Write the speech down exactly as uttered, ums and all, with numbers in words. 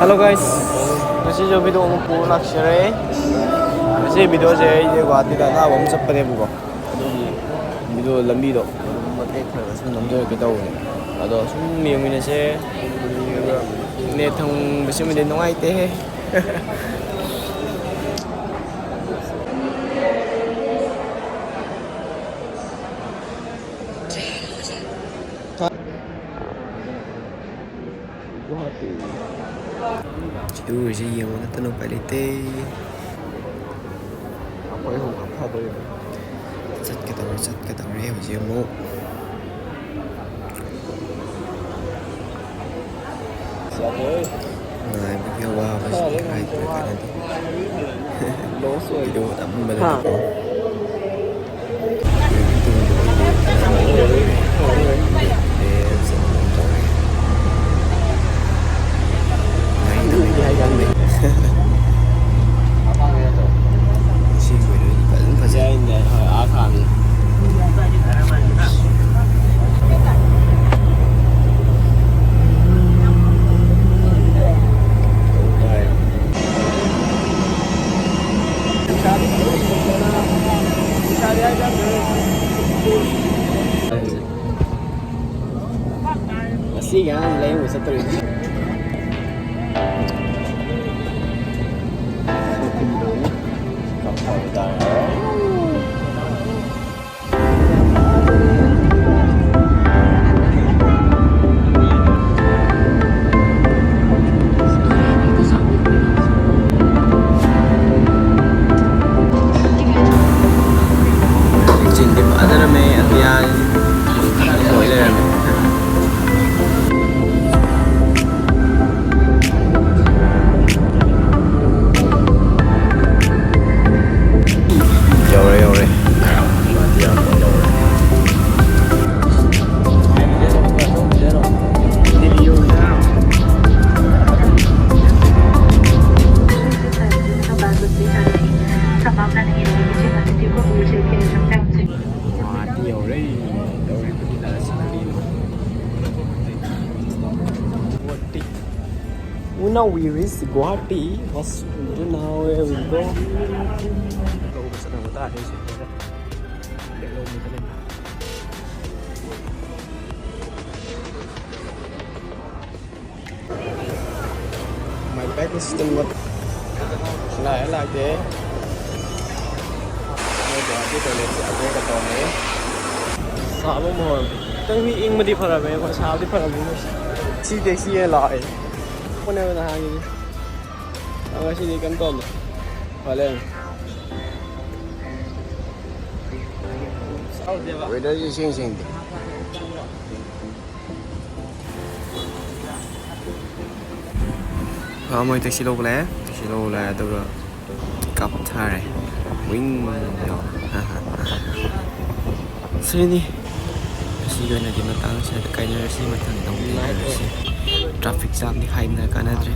Hello guys, ꯉꯁꯤꯁꯨ video ꯑꯃ ꯄꯨꯔ ꯂꯥꯛꯆꯔꯦ꯫ ꯉꯁꯤ videoꯁꯦ ꯑꯩꯁꯦ ꯒꯨꯍꯥꯇꯤꯗ ꯑꯅꯥꯕ ꯑꯃ ꯆꯠꯄꯅꯦꯕꯀꯣ, ꯑꯗꯨꯒꯤ video ꯂꯝꯕꯤꯗꯣ ꯑꯗꯨꯝ ꯃꯇꯦꯛ ꯈꯔ ꯈꯔ ꯁꯨꯝ ꯅꯝꯖꯔꯛꯀꯦ ꯇꯧꯕꯅꯦ꯫ ꯑꯗꯣ ꯁꯨꯝ ꯌꯦꯡꯃꯤꯟꯅꯁꯦ꯫ Net ꯊꯝꯕꯁꯤꯃꯗꯤ ꯅꯨꯡꯉꯥꯏꯇꯦꯍꯦ꯫ ꯁꯤꯗ ꯎꯔꯤꯁꯦ ꯌꯦꯡꯕ ꯅꯠꯇꯅ ꯎꯄꯥꯏ ꯂꯩꯇꯦ꯫ ꯑꯩꯈꯣꯏ ꯑꯍꯨꯝ ꯈꯛ ꯐꯗꯣꯔꯤꯕ꯫ ꯆꯠꯀꯗꯧꯔꯦ, ꯆꯠꯀꯗꯧꯔꯦ ꯍꯧꯖꯤꯛ ꯑꯃꯨꯛ꯫ ꯉꯥꯏꯕꯒꯤ ꯑꯋꯥꯕꯁꯤꯗꯤ ꯍꯥꯏꯗꯅ ꯀꯥꯟꯅꯗꯦ꯫ Video ꯅꯝꯕꯗꯀꯣ꯫ ꯉꯁꯤꯒꯤ ꯑꯉꯥꯡꯁꯤ ꯂꯥꯏꯌꯦꯡꯕ ꯆꯠꯇꯣꯔꯤꯕꯅꯤ꯫ ꯆꯤꯟꯗꯤ ꯐꯖꯔꯝꯃꯦ ꯑꯇꯤꯌꯥꯁꯤ꯫ ꯑꯣꯏ ꯂꯩꯔꯝꯃꯦ꯫ Now we reach Guwahati. Hospital, now we will go. ꯂꯧꯕ ꯆꯠꯅꯕ ꯇꯥꯔꯦ ꯑꯩꯁꯦ꯫ ꯕꯦꯛ ꯂꯧꯕ ꯆꯠꯂꯅꯤ꯫ My bag is still not. ꯂꯥꯛꯑꯦ, ꯂꯥꯛꯇꯦ꯫ ꯃꯣꯏ ꯒꯨꯋꯥꯍꯥꯇꯤ ꯇꯣꯏꯂꯦꯠꯁꯦ ꯑꯞꯒ꯭ꯔꯦꯗ ꯇꯧꯔꯝꯃꯦ꯫ ꯁꯥꯕ ꯑꯃ ꯍꯧꯔꯝꯃꯦ꯫ ꯈꯤꯇꯪꯗꯤ ꯏꯪꯕꯗꯤ ꯐꯔꯝꯃꯦ, ꯁꯥꯕꯗꯤ ꯐꯔꯝꯃꯦ꯫ ꯁꯤ ꯇꯦꯛꯁꯤ ꯂꯥꯛꯑꯦ꯫ ꯐꯣꯟꯅꯦꯕ ꯅꯍꯥꯟꯒꯤꯗꯤ꯫ ꯑ, ꯉꯁꯤꯗꯤ ꯀꯩꯝ ꯇꯧꯔꯝꯗꯦ꯫ ꯐꯔꯦ꯫ Weatherꯁꯤ ꯏꯁꯦꯡ ꯁꯦꯡꯗꯦ꯫ ꯑ, ꯃꯣꯏ ꯇꯦꯛꯁꯤ ꯂꯧꯕ ꯂꯥꯛꯑꯦ꯫ ꯇꯦꯛꯁꯤ ꯂꯧꯕ ꯂꯥꯛꯑꯦ, ꯑꯗꯨꯒ ꯀꯥꯞꯊꯔꯦ꯫ ꯋꯤꯡ ꯌꯧꯔꯦ꯫ ꯁꯤꯅꯤ꯫ ꯉꯁꯤꯒꯤ ꯑꯣꯏꯅꯗꯤ ꯃꯇꯥꯡ ꯑꯁꯤꯗ ꯀꯥꯏꯅꯔꯁꯤ, ꯃꯊꯪꯗ ꯑꯃꯨꯛ ꯊꯦꯡꯅꯔꯁꯤ꯫ Traffic jamꯗꯤ ꯍꯥꯏꯗꯅ ꯀꯥꯟꯅꯗ꯭ꯔꯦ꯫